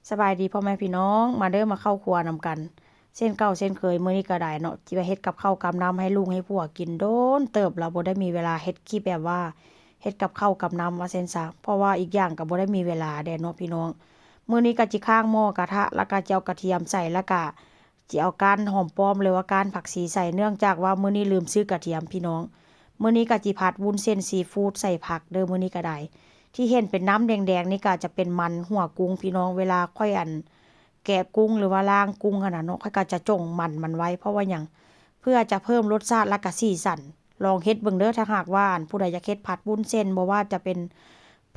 ສະບາຍດີພໍ່ແມ່ພີ່ນ້ອງ ມາເດີມາເຂົ້າຄົວນຳກັນ ເຊັ່ນເກົ່າເຊັ່ນເຄີຍ. ມື້ນີ້ກໍໄດ້ເນາະ ຊິມາເຮັດກັບເຂົ້າກັບນ້ຳໃຫ້ລູກໃຫ້ຜົວກິນ. ດົນເຕີບແລ້ວບໍ່ໄດ້ມີເວລາເຮັດຄລິບແບບວ່າເຮັດກັບເຂົ້າກັບນ້ຳວ່າຊັ້ນຊະ ເພາະວ່າອີກຢ່າງກໍບໍ່ໄດ້ມີເວລາແດ່ເນາະພີ່ນ້ອງ. ມື້ນີ້ກໍຊິຄ້າງໝໍ້ກະທະ ແລ້ວກໍຊິເອົາກະທຽມໃສ່ ແລ້ວກໍຊິເອົາກ້ານຫອມປ້ອມ ຫຼືວ່າກ້ານຜັກຊີໃສ່ ເນື່ອງຈາກວ່າມື້ນີ້ລືມຊື້ກະທຽມພີ່ນ້ອງ. ມື້ນີ້ກໍຊິຜັດວຸ້ນເສັ້ນຊີຟູດໃສ່ຜັກເດີ ມື້ນີ້ກໍໄດ້. ທີ່ເຫັນເປັນນ້ຳແດງໆນີ້ກໍຈະເປັນມັນຫົວກຸ້ງພີ່ນ້ອງ. ເວລາຂ້ອຍ ອັນ ແກະກຸ້ງ ຫຼືວ່າລ້າງກຸ້ງຫັ້ນນະເນາະ ຂ້ອຍກໍຈະຈົ່ງມັນມັນໄວ້. ເພາະວ່າຫຍັງ? ເພື່ອຈະເພີ່ມລົດຊາດ ແລ້ວກໍສີສັນ. ລອງເຮັດເບິ່ງເດີ ຖ້າຫາກວ່າ ອັນ ຜູ້ໃດຢາກເຮັດຜັດວຸ້ນເສັ້ນ ບໍ່ວ່າຈະເປັນ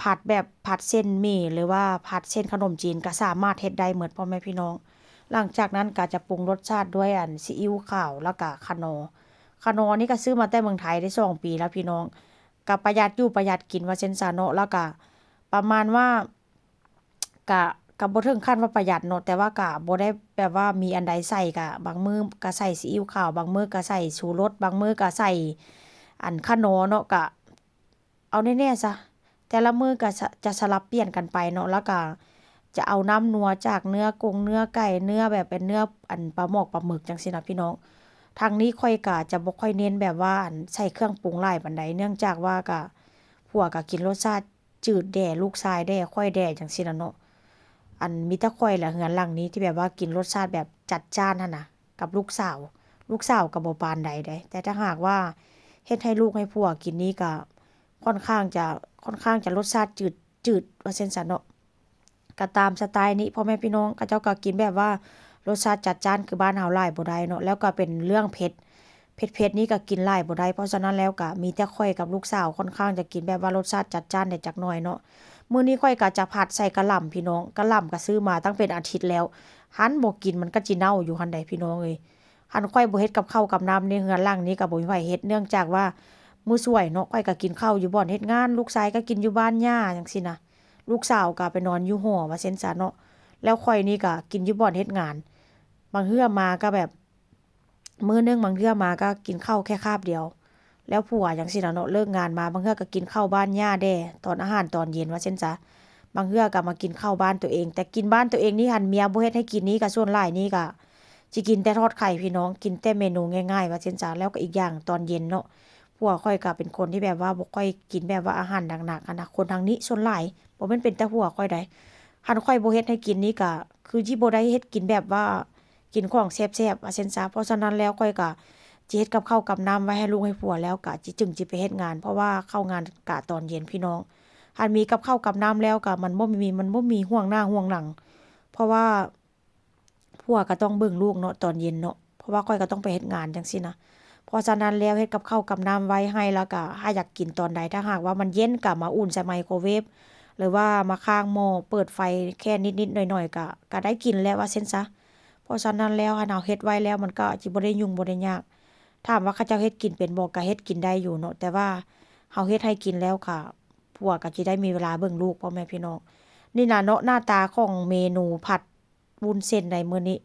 ຜັດແບບຜັດເສັ້ນໝີ່ ຫຼືວ່າຜັດເສັ້ນຂະໜົມຈີນ ກໍສາມາດເຮັດໄດ້ໝົດ ພໍ່ແມ່ພີ່ນ້ອງ. ຫຼັງຈາກນັ້ນກໍຈະປຸງລົດຊາດດ້ວຍ ອັນ ຊີອິ້ວຂາວ ແລ້ວກໍຂະໜໍ. ຂະໜໍນີ້ກໍຊື້ມາແຕ່ເມືອງໄທໄດ້ສອງປີແລ້ວພີ່ນ້ອງ. ກໍປະຢັດຢູ່ປະຢັດກິນວ່າຊັ້ນຊະເນາະ. ແລ້ວກໍປະມານວ່າ ກະ ກະບໍ່ເຖິງຂັ້ນວ່າປະຢັດເນາະ ແຕ່ວ່າກະບໍ່ໄດ້ແບບວ່າມີອັນໃດໃສ່. ກະບາງມື້ກະໃສ່ຊີອິ້ວຂາວ ບາງມື້ກະໃສ່ຊູລົດ ບາງມື້ກະໃສ່ ອັນ ຂະໜໍເນາະ. ກະເອົາແນ່ໆຊະ ແຕ່ລະມື້ກະ ຈະ ຈະສະຫຼັບປ່ຽນກັນໄປເນາະ. ແລ້ວກະຈະເອົານ້ຳນົວຈາກເນື້ອກົງເນື້ອໄກ່ ເນື້ອແບບເປັນເນື້ອ ອັນ ປາໝອກປາໝຶກຈັ່ງຊີ້ນະພີ່ນ້ອງ. ທາງນີ້ຂ້ອຍກະຈະບໍ່ຄ່ອຍເນັ້ນແບບວ່າ ອັນ ໃສ່ເຄື່ອງປຸງຫຼາຍປານໃດ ເນື່ອງຈາກວ່າກະ ຜົວກໍກິນລົດຊາດຈືດແດ່ ລູກຊາຍແດ່ ຂ້ອຍແດ່ ຈັ່ງຊີ້ນະເນາະ. ອັນ ມີແຕ່ຂ້ອຍແຫຼະເຮືອນຫຼັງນີ້ທີ່ແບບວ່າກິນລົດຊາດແບບຈັດຈ້ານຫັ້ນນະ ກັບລູກສາວ. ລູກສາວກໍບໍ່ປານໃດເດ້ ແຕ່ຖ້າຫາກວ່າເຮັດໃຫ້ລູກໃຫ້ຜົວກິນນີ້ກໍຄ່ອນຂ້າງຈະ ຄ່ອນຂ້າງຈະລົດຊາດຈືດ ຈືດວ່າຊັ້ນຊະເນາະ. ກໍຕາມສະໄຕນີ້ ພໍ່ແມ່ພີ່ນ້ອງ ເຂົາເຈົ້າກໍກິນແບບວ່າລົດຊາດຈັດຈ້ານຄືບ້ານເຮົາຫຼາຍບໍ່ໄດ້ເນາະ. ແລ້ວກໍເປັນເລື່ອງເຜັດ ເຜັດໆນີ້ກໍກິນຫຼາຍບໍ່ໄດ້. ເພາະສະນັ້ນແລ້ວກໍມີແຕ່ຂ້ອຍກັບລູກສາວ ຄ່ອນຂ້າງຈະກິນແບບວ່າລົດຊາດຈັດຈ້ານແດ່ຈັກໜ້ອຍເນາະ. ມື້ນີ້ຂ້ອຍກໍຈະຜັດໃສ່ກະຫຼ່ຳພີ່ນ້ອງ. ກະຫຼ່ຳກໍຊື້ມາຕັ້ງເປັນອາທິດແລ້ວ ຫັ້ນບໍ່ກິນ ມັນກໍຊິເນົ່າຢູ່ຫັ້ນໃດ໋ພີ່ນ້ອງເອີຍ. ຄັນຂ້ອຍບໍ່ເຮັດກັບເຂົ້າກັບນ້ຳໃນເຮືອນຫຼັງນີ້ກໍບໍ່ມີໃຜເຮັດ ເນື່ອງຈາກວ່າມື້ສວຍເນາະ ຂ້ອຍກໍກິນເຂົ້າຢູ່ບ່ອນເຮັດງານ ລູກຊາຍກໍກິນຢູ່ບ້ານຍ່າຈັ່ງຊີ້ນະ. ລູກສາວກໍໄປນອນຢູ່ຫໍວ່າຊັ້ນຊະເນາະ. ແລ້ວຂ້ອຍນີ້ກໍກິນຢູ່ບ່ອນເຮັດງານ. ບາງເທື່ອມາກໍແບບ ມື້ໜຶ່ງບາງເທື່ອມາກໍກິນເຂົ້າແຄ່ຄາບດຽວ. ແລ້ວຜົວຈັ່ງຊີ້ນະເນາະ ເລີກງານມາ ບາງເທື່ອກໍກິນເຂົ້າບ້ານຍ່າແດ່ ຕອນອາຫານຕອນເຢັນວ່າຊັ້ນຊະ. ບາງເທື່ອກໍມາກິນເຂົ້າບ້ານຕົວເອງ ແຕ່ກິນບ້ານຕົວເອງນີ້ ຄັນເມຍບໍ່ເຮັດໃຫ້ກິນນີ້ ກໍສ່ວນຫຼາຍນີ້ກໍຊິກິນແຕ່ທອດໄຂ່ພີ່ນ້ອງ ກິນແຕ່ເມນູງ່າຍໆວ່າຊັ້ນຊະ. ແລ້ວກໍອີກຢ່າງຕອນເຢັນເນາະ ຜົວຂ້ອຍກໍເປັນຄົນທີ່ແບບວ່າບໍ່ຄ່ອຍກິນແບບວ່າອາຫານໜັກໆຫັ້ນນະ. ຄົນທາງນີ້ສ່ວນຫຼາຍ ບໍ່ແມ່ນເປັນແຕ່ຜົວຂ້ອຍໃດ໋ ຄັນຂ້ອຍບໍ່ເຮັດໃຫ້ກິນນີ້ກໍຄືຊິບໍ່ໄດ້ເຮັດກິນແບບວ່າ ກິນຂອງແຊບໆວ່າຊັ້ນຊະ. ເພາະສະນັ້ນແລ້ວຂ້ອຍກໍຊິເຮັດກັບເຂົ້າກັບນ້ຳໄວ້ໃຫ້ລູກໃຫ້ຜົວ ແລ້ວກໍຊິ ຈຶ່ງຊິໄປເຮັດງານ ເພາະວ່າເຂົ້າງານກະຕອນເຢັນພີ່ນ້ອງ. ຄັນມີກັບເຂົ້າກັບນ້ຳແລ້ວກໍມັນບໍ່ມີ ມັນບໍ່ມີຫ່ວງໜ້າຫ່ວງຫຼັງ ເພາະວ່າຜົວກໍຕ້ອງເບິ່ງລູກເນາະ ຕອນເຢັນເນາະ ເພາະວ່າຂ້ອຍກໍຕ້ອງໄປເຮັດງານຈັ່ງຊີ້ນະ. ເພາະສະນັ້ນແລ້ວເຮັດກັບເຂົ້າກັບນ້ຳໄວ້ໃຫ້ ແລ້ວກໍຖ້າຢາກກິນຕອນໃດ ຖ້າຫາກວ່າມັນເຢັນກໍມາອຸ່ນໃສ່ໄມໂຄເວຟ ຫຼືວ່າມາຄ້າງໝໍ້ ເປີດໄຟແຄ່ນິດໆໜ້ອຍໆ ກໍ ກໍໄດ້ກິນແລ້ວວ່າຊັ້ນຊະ. ເພາະສະນັ້ນແລ້ວ ຄັນເຮົາເຮັດໄວ້ແລ້ວ ມັນກໍຊິບໍ່ໄດ້ຫຍຸ້ງບໍ່ໄດ້ຍາກ. ຖາມວ່າເຂົາເຈົ້າເຮັດກິນເປັນບໍ່? ກໍເຮັດກິນໄດ້ຢູ່ເນາະ ແຕ່ວ່າເຮົາເຮັດໃຫ້ກິນແລ້ວກໍ ຜົວກໍຊິໄດ້ມີເວລາເບິ່ງລູກ ພໍ່ແມ່ພີ່ນ້ອງ. ນີ້ນະເນາະ ໜ້າຕາຂອງເມນູຜັດວຸ້ນເສັ້ນໃນມື້ນີ້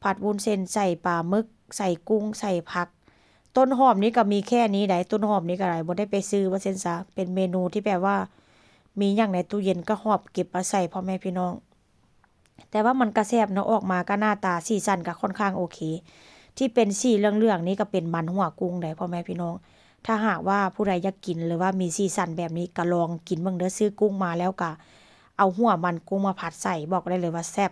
ຜັດວຸ້ນເສັ້ນໃສ່ປາໝຶກ ໃສ່ກຸ້ງ ໃສ່ຜັກ. ຕົ້ນຫອມນີ້ກໍມີແຄ່ນີ້ໃດ໋ ຕົ້ນຫອມນີ້ກໍໄດ້ ບໍ່ໄດ້ໄປຊື້ວ່າຊັ້ນຊະ. ເປັນເມນູທີ່ແບບວ່າມີຫຍັງໃນຕູ້ເຢັນກໍຫອບເກັບມາໃສ່ ພໍ່ແມ່ພີ່ນ້ອງ. ແຕ່ວ່າມັນກະແຊບເນາະ ອອກມາກະໜ້າຕາສີສັນກະຄ່ອນຂ້າງໂອເຄ. ທີ່ເປັນສີເຫຼືອງໆນີ້ກະເປັນມັນຫົວກຸ້ງໃດ໋ ພໍ່ແມ່ພີ່ນ້ອງ. ຖ້າຫາກວ່າຜູ້ໃດຢາກກິນ ຫຼືວ່າມີສີສັນແບບນີ້ກະລອງກິນເບິ່ງເດີ. ຊື້ກຸ້ງມາແລ້ວກະເອົາຫົວມັນກຸ້ງມາຜັດໃສ່ ບອກໄດ້ເລີຍວ່າແຊບ